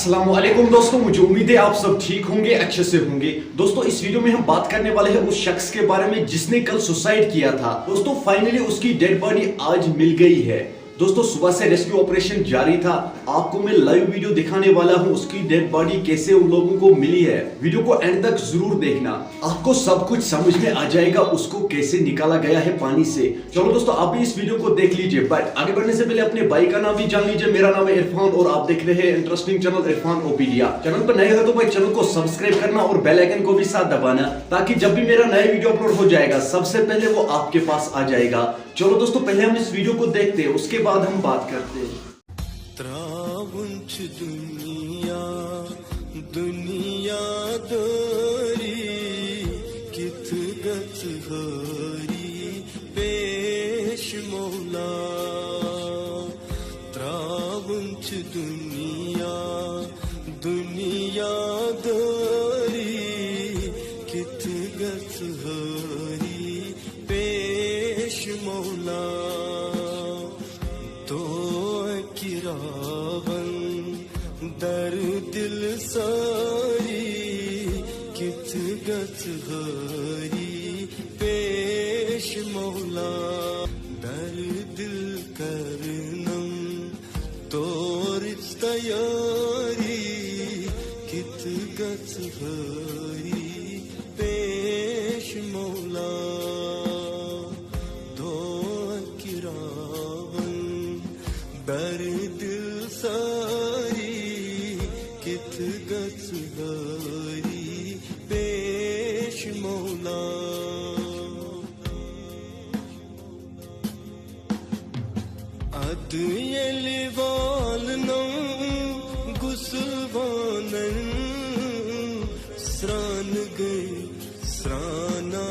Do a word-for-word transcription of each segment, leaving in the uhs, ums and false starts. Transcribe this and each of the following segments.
अस्सलाम वालेकुम दोस्तों, मुझे उम्मीद है आप सब ठीक होंगे, अच्छे से होंगे। दोस्तों, इस वीडियो में हम बात करने वाले हैं उस शख्स के बारे में जिसने कल सुसाइड किया था। दोस्तों, फाइनली उसकी डेड बॉडी आज मिल गई है। दोस्तों, सुबह से रेस्क्यू ऑपरेशन जारी था। आपको मैं लाइव वीडियो दिखाने वाला हूँ उसकी डेड बॉडी कैसे उन लोगों को मिली है। वीडियो को एंड तक जरूर देखना, आपको सब कुछ समझ में आ जाएगा उसको कैसे निकाला गया है पानी से। चलो दोस्तों, आप भी इस वीडियो को देख लीजिए, बट आगे बढ़ने से पहले अपने भाई का नाम भी जान लीजिए। मेरा नाम है इरफान और आप देख रहे हैं इंटरेस्टिंग चैनल इरफान ओपीडिया। चैनल पर नए हो तो भाई, चैनल को सब्सक्राइब करना और बेल आइकन को भी साथ दबाना, ताकि जब भी मेरा नया वीडियो अपलोड हो जाएगा, सबसे पहले वो आपके पास आ जाएगा। चलो दोस्तों, पहले हम इस वीडियो को देखते हैं, उसके बाद हम बात करते हैं। تراوُن چھُ دُنیا، دُنیا دٲری، کِتھ گژھِ حٲری پیش مولا۔ تراوُن چھُ دُنیا، دُنیا دٲری، کِتھ گژھِ حٲری پیش مولا۔ دعا کراون در دل ساری، کِتھ گژھِ حٲری پیش مولا۔ در دل کرنم تورٕچ تیٲری، کِتھ گژھِ حٲری پیش مولا۔ دعا کراون در دل ساری، کِتھ گژھِ حٲری پیش مولا۔ ادٕ ییٚلہِ والنو غسل وانن، سرٛان گٔے سرٛانا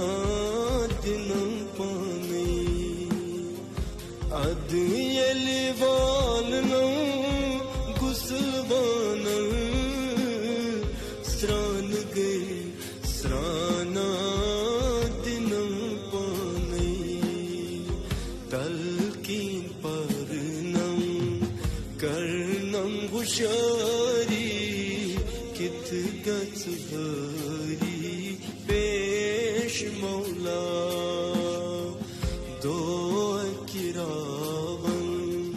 دِنم پانے۔ ادٕ ییٚلہِ والنو غسل وانن، سرٛان گٔے سرٛانا دِنم پانے۔ تلقین پرنم کرنم ہُشیٲری، کِتھ گژھِ حٲری پیش مولا۔ دعا کراون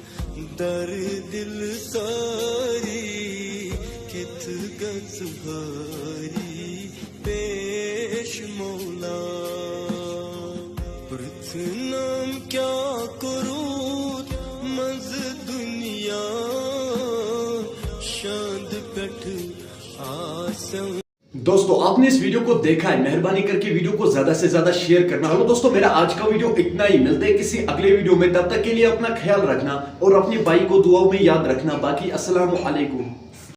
در دل ساری، کِتھ گژھِ حٲری پیش مولا۔ پرٛژھنم کیٛاہ کوٚروٗتھ منٛزٕ دُنیا، شاندٕ پٮ۪ٹھٕ آسٮ۪م۔ दोस्तों, आपने इस वीडियो को देखा है, मेहरबानी करके वीडियो को ज्यादा से ज्यादा शेयर करना। चलो दोस्तों, मेरा आज का वीडियो इतना ही। मिलते हैं किसी अगले वीडियो में, तब तक के लिए अपना ख्याल रखना और अपने भाई को दुआओं में याद रखना। बाकी अस्सलाम वालेकुम।